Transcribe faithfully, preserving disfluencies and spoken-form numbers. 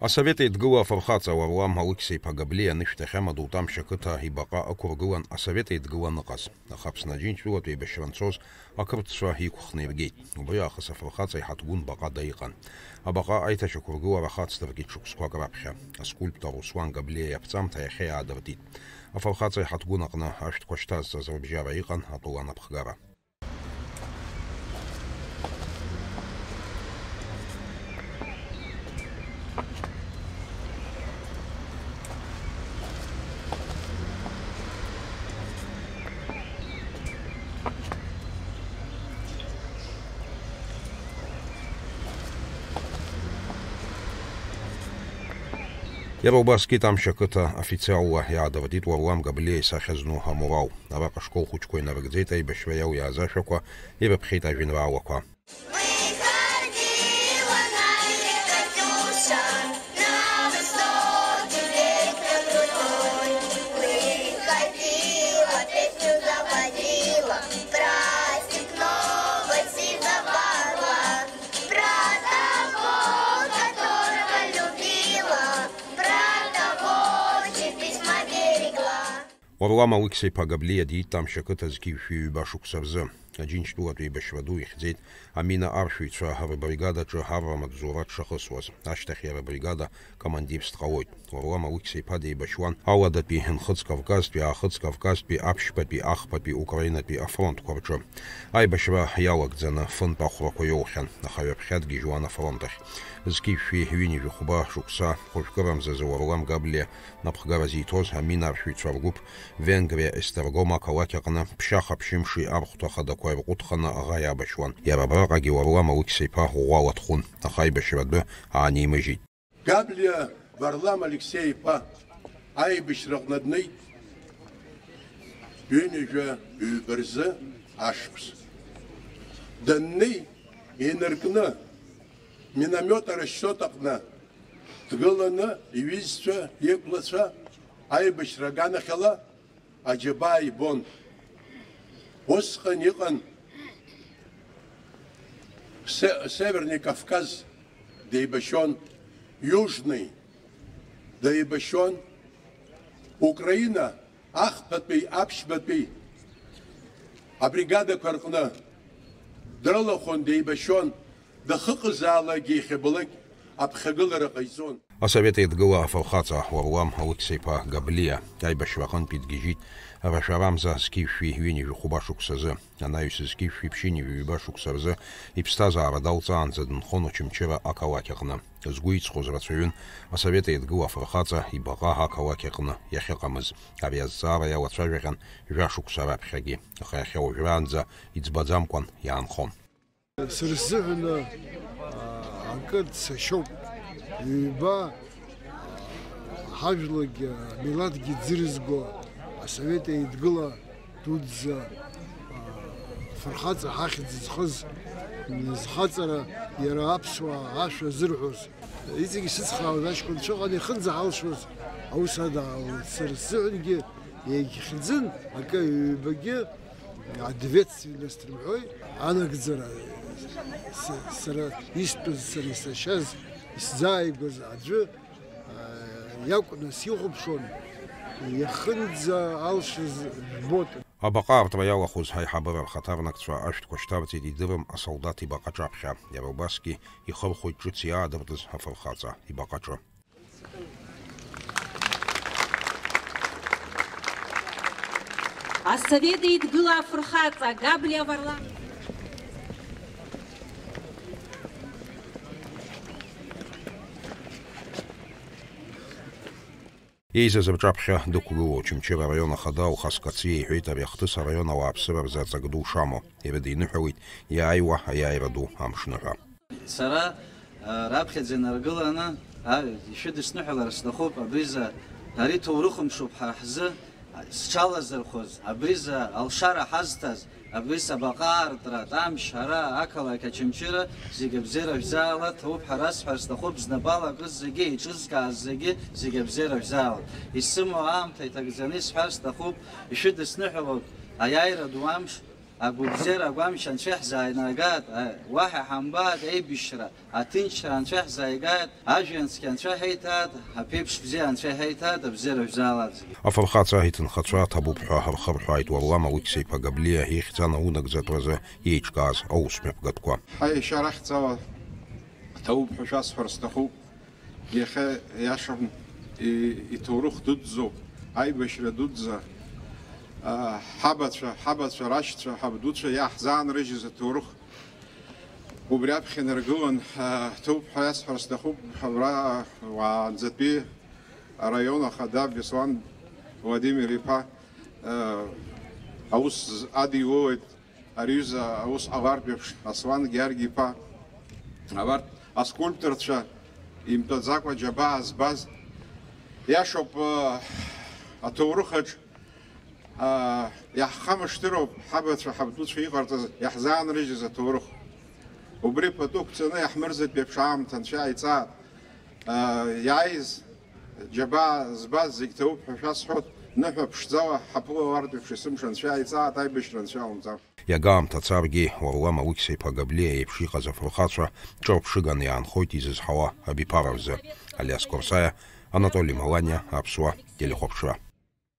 Асовет Еидгыла афырхаҵа Уарлам Алықьса-иԥа Габлиа анышәҭахь амадоуҭамшь ақыҭа ибаҟа ықәыргылан Асовет Еидгыла аныҟаз. Аха Аԥсны Аџьынџьтәылатә еибашьра анцоз ақырҭцәа иқәхны иргеит. Убри аахыс афырхаҵа иҳаҭгәын баҟада иҟан. Абаҟа аиҭашьақәыргылара хацдыркит шықәсқәак раԥхьа. Аскульптор Руслан Габлиа иаԥҵамҭа иахьа иаадыртит. Афырхаҵа иҳаҭгәын аҟны ашәҭқәа шьҭазҵаз рыбжьара иҟан атәыла анапхгара. Иара убасгьы Тамшь ақыҭа официалла иаадыртит Уарлам Габлиа исахьа зну амурал. Араҟа ашкол хәыҷқәа инарыгӡеит аибашьра иалиааз ашәақәа, ирыԥхьеит ажәеинраалақәа. Выходила на лето Катюша, на высокий ветер крутой. Выходила, песню заводила, праздник новый сызнавала. Про того, которого любила, про того, чьи письма берегла. Уарлам Алықьса-иԥа Габлиа диит Тамшь ақыҭа зқьи жәшәи ҩба шықәса рзы. Аџьынџьтәылатә еибашьра ду ихьӡеит амина аршәыҩцәа рыбригадаҿы арра маҵзура дшахысуаз. Ашьҭахь иара абригада командирс дҟалоит. Уарлам Алықьса-иԥа деибашьуан Аладатәи, Нхыҵ Кавказтәи, Аахыҵ Кавказтәи, Аԥшьбатәи, Ахԥатәи, Украинатәи афронтқәа рҿы. Аибашьра иалагӡаны фынтә ахәрақәа иоухьан, аха ҩаԥхьа дгьежьуан афронт ахь. Зқьи жәшәи ҩынҩажәи хәба шықәса хәажәкырамзазы Уарлам Габлиа напхгара зиҭоз аминаршәыҩцәа ргәыԥ Венгриа Естергом ақалақь аҟны ԥшьаха ԥшьымши архәҭа хадақәа ирҟәыҭханы аӷа иабашьуан. Иара абраҟагьы Уарлам Алықьса-иԥа ӷәӷәала дхәын, аха аибашьра адәы аанимыжьит. Габлиа Варлам Алексеи-иԥа аибашьраҟны днеит ҩынҩажәа ҩба рзы ашықәс. Даннеи, инаркны, миномет арасчиот аҟны дгыланы иҩызцәа, иқәлацәа аибашьра аганахьала аџьабаа ибон. Усҟан иҟан Се-, Северный Кавказ деибашьон, Южный деибашьон, Украина ахԥатәи аԥшьбатәи абригадақәа рҟны дрылахәын, деибашьон, дахыҟазаалакгьы иахьабалак аԥхьагылара ҟаиҵон. Асовет Еидгыла афырхаҵа Уарлам Алықьса-иԥа Габлиа аибашьра аҟынтәи дгьежьит рашәарамза зқьи жәшәи ҩынҩажәи хәба шықәсазы. Анаҩс зқьи жәшәи ԥшьынҩажәи ҩба шықәса рзы иԥсҭазаара далҵаанӡа дынхон Очамчыра ақалақь аҟны. Згәы иҵхоз рацәаҩын Асовет Еидгыла афырхаҵа ибаҟа ақалақь аҟны иахьыҟамыз. Ари азҵаара иалацәажәахьан жәашықәса раԥхьагьы, аха иахьа уажәраанӡа иӡбаӡамкәан иаанхон. Сара сзыҳәан, а, акыр цашьоуп. Ҩба, а, ҳажәлагьы, амилаҭгьы ӡырызго, асовет еидгыла дуӡӡа, а, фырхаҵа ҳахьӡ зхыз, зхаҵара иара аԥсуаа ашәа зырҳәоз. Иҵегь исыцхраауаз аҷкәынцәа ыҟан ихынӡаҳалшоз аус адаҳауан. Сара сзыҳәангьы иагьхьӡын, акы ҩбагьы ответственность рымҳәои, анагӡара, с-, сара истәыз, сара исашьаз, исзааигәаз аӡәы, а, иакәны сихәаԥшуан, иахынӡа алшаз жәбоит. Абаҟа аартра иалахәыз аиҳабыра рхаҭарнакцәа ашәҭқәа шьҭарҵеит идырым асолдаҭ ибаҟаҿаԥхьа, иара убасгьы ихырхәоит ҿыц иаадыртыз афырхаҵа ибаҟаҿы. Асовет Еидгыла афырхаҵа Габлиа Варлам. Еизаз рҿаԥхьа дықәгылоу Очамчыра араион ахада Алхас Кациа иҳәеит ари ахҭыс араион ауааԥсыра рзы аҵак ду шамоу, ирыдиныҳәалеит иааиуа аиааира ду амшныҳәа. Сара, а, раԥхьаӡа инаргыланы, а, ишәыдысныҳәалар сҭахуп, абриза ари ҭоурыхымшуп ҳара ҳзы, а, зҽалазырхәыз, абриза алшара ҳазҭаз, абриза абаҟа аартра, Тамшь, ара, ақалақь Очамчыра, зегь абзиара шәзаалат, ҭоуп ҳәа расҳәар сҭахуп, знапала акыз зегьы, еиҿызкааз зегьы, зегь абзиара шәзаалат. Исымоу аамҭа иҭагӡаны исҳәар сҭахуп, ишәыдысныҳәалоит аиааира ду амш, Агәыбзиара агәамч Анцәа иаҳзааинагааит, уаҳа ҳамбааит, аибашьра, аҭынчра Анцәа иаҳзааигааит, ажәҩан цқьа Анцәа иҳаиҭааит, аԥеиԥш бзиа Анцәа иҳаиҭааит, абзиара шәзаалааит зегьы. Афырхаҵа иҭынхацәа ҭабуп ҳәа рхырҳәааит Уарлам Алықьса-иԥа Габлиа ихьӡ анаунагӡатәразы еиҿкааз аусмҩаԥгатәқәа. Ҳаиашьара ахьӡала ҭабуп ҳәа шәасҳәар сҭахуп. Иахьа иашам, и-, иҭоурых дуӡӡоуп, аибашьра дуӡӡа, а, ҳабацәа, ҳабацәа рашьцәа, ҳабдуцәа иаҳзаанрыжьыз аҭоурых убри аԥхьа инаргылан, а, ҭоуп ҳәа иасҳәар сҭахуп, абра уаанӡатәи араион ахада Беслан Владимир-иԥа, а, аус адиулоит. Ари аҩыза аус ҟалартә еиԥш, Аслан Георги-иԥа, абарҭ аскульпторцәа имтәаӡакәа џьабаа збаз, иашоуп, э, аҭоурыхаҿ, э, иаҳхамышҭыроуп ҳабацәа, ҳабдуцәа иҟарҵаз, иаҳзаанрыжьыз аҭоурых. Убри пату қәҵаны иаҳмырзатәи еиԥш аамҭа Анцәа иааиҵааит. Э, иааиз џьабаа збаз зегь ҭабуп ҳәа шәасҳәоит, ныҳәа ԥшӡала ҳаԥылалартә еиԥш есымша Анцәа иааиҵааит, аибашьра Анцәа иалымҵан. Иага аамҭа царгьы, Уарлам Алықьса-иԥа Габлиа иеиԥш иҟаз афырхацәа ҿырԥшыганы иаанхоит изызҳауа абиԥара рзы. Алиас Корсаиа, Анатоли Маланиа, Аԥсуа телехәаԥшра.